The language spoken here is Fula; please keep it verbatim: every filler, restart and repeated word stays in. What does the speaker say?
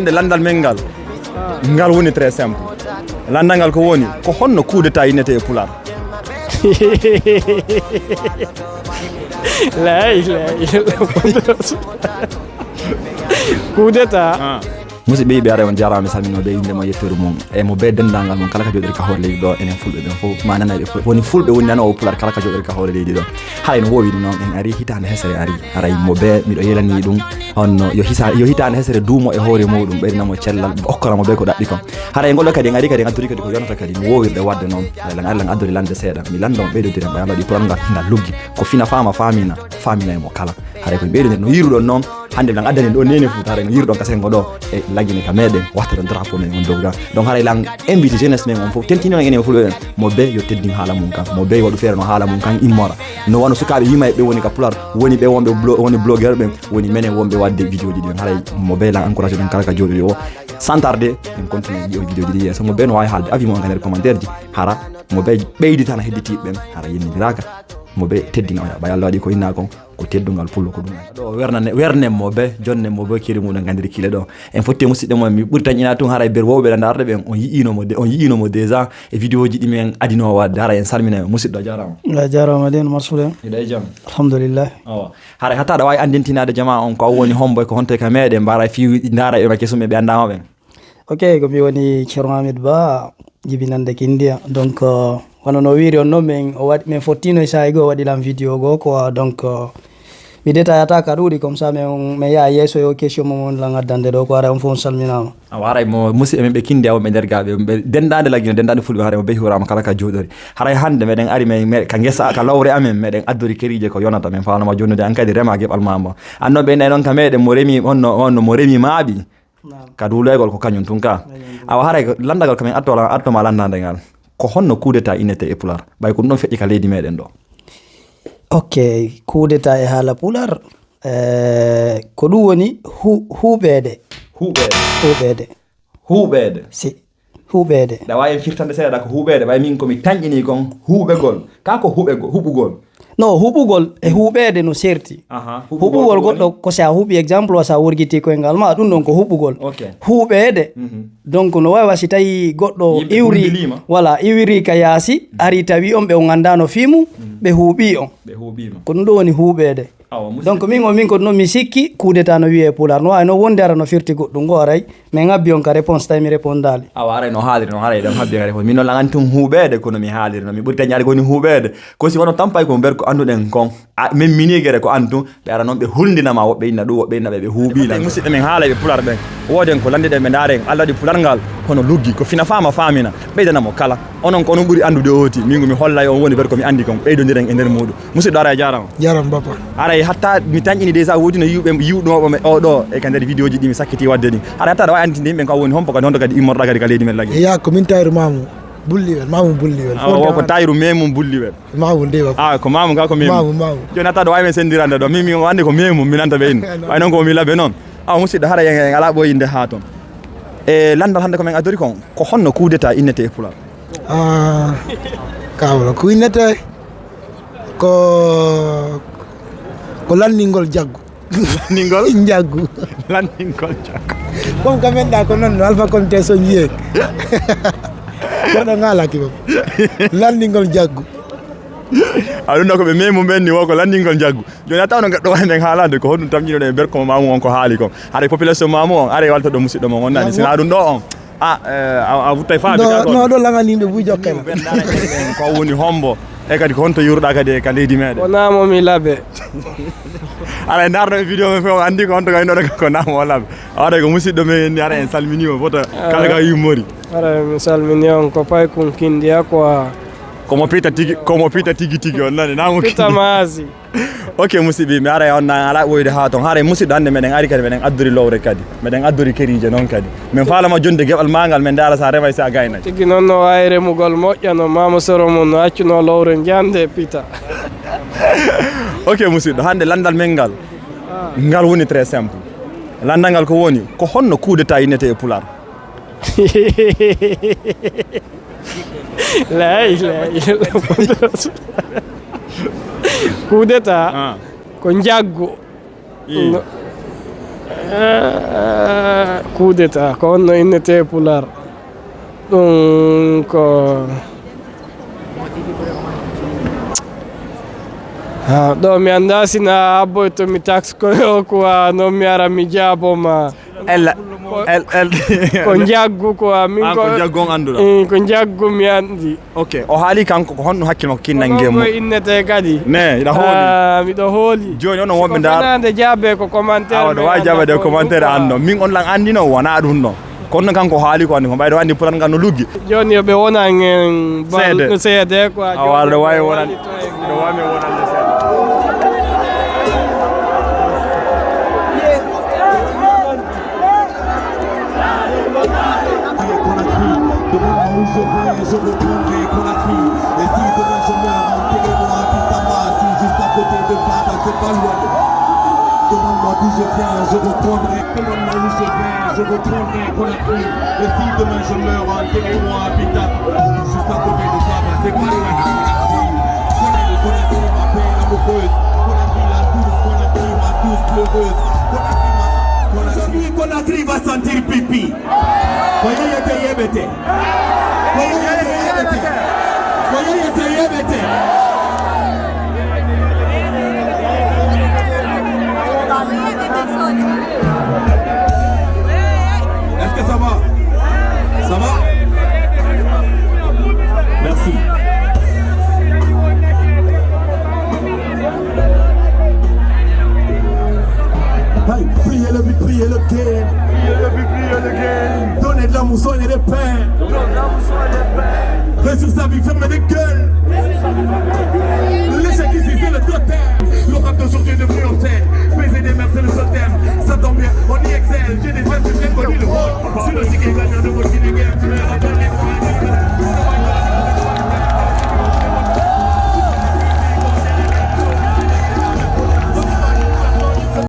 Nde lanndal men ngal, ngal woni très simple. Lanndal ngal ko woni, ko honno coup d'état innete e Pulaar? Lay, lay. Coup d'état. Ah. Musidɓe yiɓe, ara on jaaraama, mi salminoo ɓe innde mo yettoru mum. E mo bee denndaangal mum kala ka jooɗiri ka hoore leydi ɗo, enen fulɓe ɓen fof, ma nanayɓe fof, woni fulɓe woni nanoowo Pulaar kala ka jooɗiri ka hoore leydi ɗo. Haray no woowiri noon, en ari hitaande hesere ari. Haray mo bee, miɗo yelanii ɗum, honno yo hisa-, yo hitaande hesere duumo e hoore muuɗum, ɓeydana mo cellal, okkora mo bee ko ɗaɓɓi kon. Haray ngol ɗo kadi en ari kadi, en addori kadi ko yonata kadi no woowirɗe waɗde noon. Haray lan ari lan addori lande seeɗa. Mi landa on ɓeydodirde, ɓe Allah ɗi Pulaar ngal, ngal luggi. Ko fina faama faamina, faamina e mo kala. Haray ko ɓeydo no yiruɗon noon, hannde lan addani ɗo Neene Fuuta, haray no yiruɗon ka sengo ɗo, e lagine ka meɗen, watta ɗon drapeau men on dow ga. Donc haray lan invité jeunesse men on fof, tentini on enen fulɓe ɓen, mo bee yo teddin haala mum kan, mo bee waɗu feere no haala mum kan immora. No wano sukaaɓe yimayɓe ɓe woni ka Pulaar, woni ɓe wonɓe blo-, woni blogueur ɓen, woni menen wonɓe waɗde vidéo ji ɗin. Haray mo bee lan encouragé ɗen kala ka jooɗiri o. Sans tarder, en continue yi'on vidéo ji ɗi yeeso. Mo bee no waawi haalde avis mo on ka nder commentaire ji, hara mo bee ɓeyditana hedditiiɓe ɓen, hara yennindiraaka. Mo bee teddina on, ɓay Allah waɗi ko inna kon, ko teddungal pullo ko ɗum. Ɗo wernane, wernen mo bee, jonnen mo bee kiri muɗum ngandiri kile ɗo. En fotti e musidɗo mo, mi ɓuri tan ina tun haray ber wowɓe ɗa ndaarde ɓen, on yi'ino mo de-, on yi'ino mo déjà e vidéo ji ɗi men adino waɗde. Haray en salmina musidɗo, a jaaraama. A jaaraama den, marsuɗen. Hiɗa e jam? Alhamdulillah. Awa. Haray hatta aɗa waawi anndintinaade jamaa on ko a woni hombo e ko honto e ka meɗen mbaara fii ndaara e ma kesum e ɓe anndaama ɓen. Ok, ko mi woni Ceerno Hamidou Ba, jibinannde Kindiya. Donc, euh, wano no wiiri on noon, min o waɗi, min fottino e saa'i goo, o waɗi lan vidéo goo quoi. Donc, euh, mi détaillata ka ɗuuɗi, comme ça min, min yaha yeeso yo question mo mon lan addande ɗo ko, haray on fof on salminaama. Awa, haray mo musidɓe men ɓe Kindiya wonɓe nder gaaɓe, ɓe denndaande Lagine, denndaande Fulɓe, haray mo bee huuraama kala ka jooɗori. Haray hannde meɗen ari men, men, ka ngesa, ka lowre amen, meɗen addori keriije ko yonata, min faalnoma jonnude an kadi rema geɓal ma mo. An noon ɓe nayi noon ka meɗen mo remi, on no, on no mo remi maaɓi. Naam. Ka duuloygol ko kañum tun ka. Eey, eey. Awa haray ko lanndagol ko min atto-, atto ma lanndaande ngal. Ko honno coup d'état innete e Pulaar? Ɓay ko ɗum ɗon feƴƴi ka leydi meɗen ɗo. Ok, coup d'état e haala Pulaar, eh, ko ɗum woni hu-, huuɓeede. Huuɓeede. Huuɓeede. Huuɓeede. Si, huuɓeede. Ɗa waawi en firtande seeɗa ko huuɓeede, ɓay min ko mi tanƴini kon huuɓegol. Ka ko huuɓego-, huuɓugol. No, huɓugol e huɓeede no serti. Aha, huɓugol huɓugol ko goɗɗo woni? Ko si a huɓi, exemple, o si a worgiti koyngal ma, ɗum ɗon ko huɓugol. Ok. Huɓeede, mhm, donc, no wayi wa si tawi goɗɗo yimɓe iwri, gundiliima. Voilà, iwri ka yaasi, mhm, ari tawi on ɓe on anndaano fii mum, mhm, ɓe huɓi on. Ɓe huɓiima. Ko ɗum ɗo woni huɓeede. Awa, musidɗo. Donc, min o, min ko ɗum ɗo mi sikki, coup d'état no wiyee e Pulaar. No waawi no wonde ara no firti goɗɗum, ngo aray. Min habbi on ka réponse, tawi mi répondaali. Awa, haray no haaliri, no haray eɗen habbi ka réponse. Min noon lan anndi tun huuɓeede, kono mi haaliri no mi ɓuri tañaade ko woni huuɓeede. Ko si wano tampay ko nder ko annduɗen kon. A, min minigere ko an tun, ɓe ara noon ɓe hulndina ma, woɓɓe inna ɗum, woɓɓe inna ɓe, ɓe huuɓi lan. Musidɓe men haalay ɓe Pulaar ɓen. Wooden ko lanndiɗen ɓe ndaaren, Allah waɗi Pulaar ngal, hono luggi, ko fina faama faamina, ɓeydana mo kala. Onon ko onon ɓuri anndude ooti, min ko mi hollay on woni ɓer ko mi anndi kon, ɓeydondiren e nder muuɗum. Musidɗo, ara a jaaraama. Jaaraama, bappa. Aray, hatta mi tanƴini déjà, woodi no yiwɓe, yiwɗooɓe men oo ɗoo e ka nder vidéo ji ɗi mi sakkiti waɗde ɗin. Aray, hatta aɗa waawi annditinde yimɓe ko a woni, hombo kadi, honto kadi immorɗaa kadi ka leydi men Lagine? Eya, ko min Tahirou Mamou Bulliwel, Mamou Bulliwel. Awa, wo ko Tahirou Mamou Bulliwel. Mamou nde, bappa. Ah, ko Mamou ka ko Mamou. Mamou, Mamou. Jooni hatta aɗa waawi men senndirande ɗo. Min, min o anndi ko Mamou, min nanta ɓe inna. Way noon ko mi laɓe noon. Awa, musidɗo, hara en, en alaa ɓooyinde haa toon. E lanndal hannde ko men addori kon, ko honno coup d'état innete e Pulaar? Ah, kawla, ko innete ko, ko lanndingol jaggu. Lanndingol? Njaggu. Lanndingol jaggu. Bon, ka men ɗa ko noon no Alpha Condé so njiyee. Kono ngaalaki baba. Lanndingol jaggu. A ɗum ɗo ko ɓe Mamou ɓen ni wo ko lanndingol jaggu. Jooni a taw no gaɗɗo wayde en haalande ko honɗum tamƴinoɗen e berko mo Mamou on ko haali kon. Haray population Mamou on, aray walta ɗo musidɗo mon on nani. Sinaa ɗum ɗo on. A, eh, a, a wuttay faabi ka ɗo. No, ɗo laŋaniiɓe buy jokkere. Ɓen dara en ko woni hombo. E kadi ko honto yuruɗaa kadi e ka leydi meɗen? Wonaa mo mi laɓe. Aray ndarno e vidéo men fof, anndi ko honto kay noɗo ko naamo o laɓe. Aray ko musidɗo men ni, aray en salmini mo foto. Kala ka yummori. Aray mi salmini on ko pay kun kindiya quoi. Ko mo pita tigi, ko mo pita tigi tigi on nani, naamo pita kindiya. Maasi. Ok, musidɓe, mi aray on nan alaa ɓooyde haa toon. Haray musidɗo, hannde meɗen ari kadi, meɗen addori lowre kadi. Meɗen addori keriije noon kadi. Min faalama jonde geɓal ma ngal, min ndaara sa remay, sa gaynay. Tigi noon no waawi remugol moƴƴa no maama soro mum no accuno lowre njande pita. Ok, musidɗo, hannde lanndal men ngal, ah, ngal woni très simple. Lanndal ngal ko woni, ko honno coup d'état innete e Pulaar? Lay, lay. Coup d'état, ah, ko njaggu. Ii. No. Eh, coup d'état, ko honno innetee Pulaar? Ɗum ko, ha, ɗo mi anndaa sina habboyto mi tax ko, ko a noon mi ara mi jaabo ma. Ella. El, el. Ko njaggu quoi, min. Ah, ko ko njaggu on annduɗaa? Eh, ko njaggu mi anndi. Ok, o haali kanko, ko honno hakkil makko kin nangi mo? Ko innete kadi? Ne, iɗa hooli? Ah, miɗo hooli. Jooni onon wonɓe ndaar. Fanaande jaabe ko commentaire. Awa, ɗo waawi jaabe de commentaire anndo. Min on lan anndino wona ɗum ɗo. Kono kanko haali ko anndi ko ɓayde o anndi Pulaar ngal no luggi. Jooni yo ɓe wonan en bal-, seede. No seede quoi. Awa, ɗo waawi wonan. Ɗo waawi wonan seede. Conakry, demande-moi où je viens, je reprendrai Conakry. Et si demain je meurs, enterrez-moi à Pitama, si juste à côté de Baba, c'est pas loin. Demande-moi d'où je viens, je reprendrai. Demande-moi où je viens, je reprendrai Conakry. Et si demain je meurs, enterrez-moi à Pitama, juste à côté de Baba, c'est pas loin. Conakry, Conakry, ma belle amoureuse. Conakry, la douce, Conakry, ma douce pleureuse. Conakry, ma, Conakry. Conakry va sentir pipi. Ko yeyete yeɓete. Ko yeyete yeɓete. Ko yeyete yeɓete. Est-ce que ça va? Ça va? Merci. Hey, priez le but, priez le gain. Priez le but, priez le gain. Donnez de l'amour, soignez les peines. Donnez de l'amour, soignez les peines. Réussir sa vie, fermez les gueules. L'échec ici, c'est le totem. Le rap d'aujourd'hui est devenu obscène. Baiser des mères, c'est le seul thème. Ça tombe bien, on y excelle. J'ai des frères, j'ai bien connu le rôle. Sur le